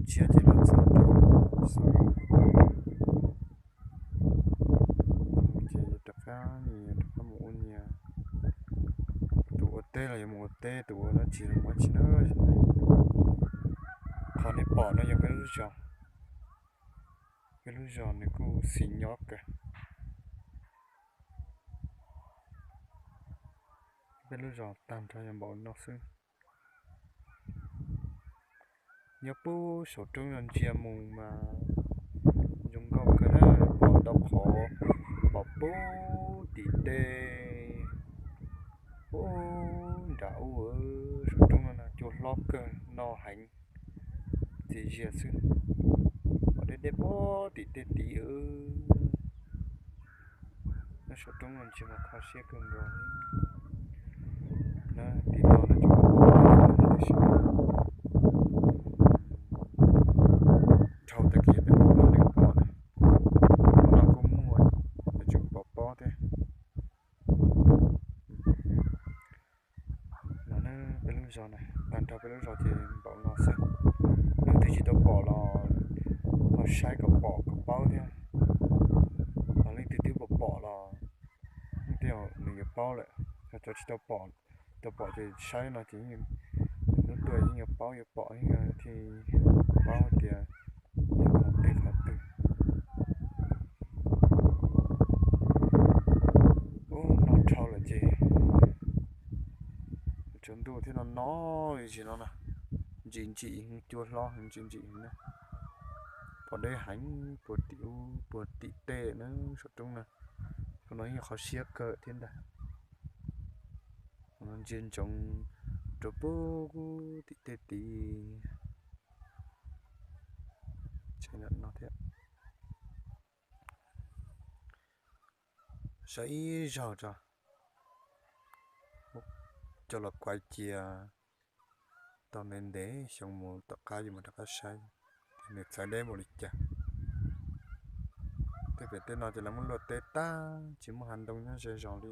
tshiab ces los txog rau Xov Yeeb. Ces rov qab nyias rov qab mus ua nyias, tus ua teb los yuav mus ua teb, tus ua dab tsi los mus dab tsi na. Qhov nej pom no yog peb lub zos. Peb lub zos nws kuj xis nyob kawg. Peb lub zos tag nrho yog npaum no xwb. Nyob puag saum roob no ntsia mus mas zoo nkauj kawg na, pom ntau qhov, pom puag tim tej, puag nram ub, saum roob no cua hlob kawg no heev, txias zias xwb, pom deb deb puag tim tej tid. Nyob saum roob no ntsia mas kho siab kawg nkaus. Na, tim no na, dhau tag kis peb mus no nws pom na, no kuj muaj, nws tseem pom pob thiab. No na, peb lub zos na, tag nrho peb lub zos ces npaum no xwb. Leej twg tsis tau pom los ho saib kom pom kom paub thiab, ho leej twg twb pom pom los tej zaum nws yuav paub lawm. Ho cov tsis tau pom, tau pom ces saib no ces lub tuaj yeej yuav paub, yuav pom yeej thiaj paub tias yog qhov twg qhov twg. Ub, no dhau lawm ces tsaus ntuj thiab no no, li no na, ntsim ntsim heev, cua hlob heev, ntsim ntsim heev na. Pom deb heev puag tim ub puag tim tej na, saum roob na. Qhov no yeej qhov siab kawg thiab ntag. Qhov no ntsia ntsoov rau puag tim tej tid, tsheb ntawm no thiab. Saib ib zaug tso, coj los kuav cia tau ntev ntev xyoo mus tom qab yuav mus rov qab saib nws txawv deb npaum li cas. Tej pem tej no ces lawv muab luaj teb tag, tsis muaj hav ntoo nyob ze zos li.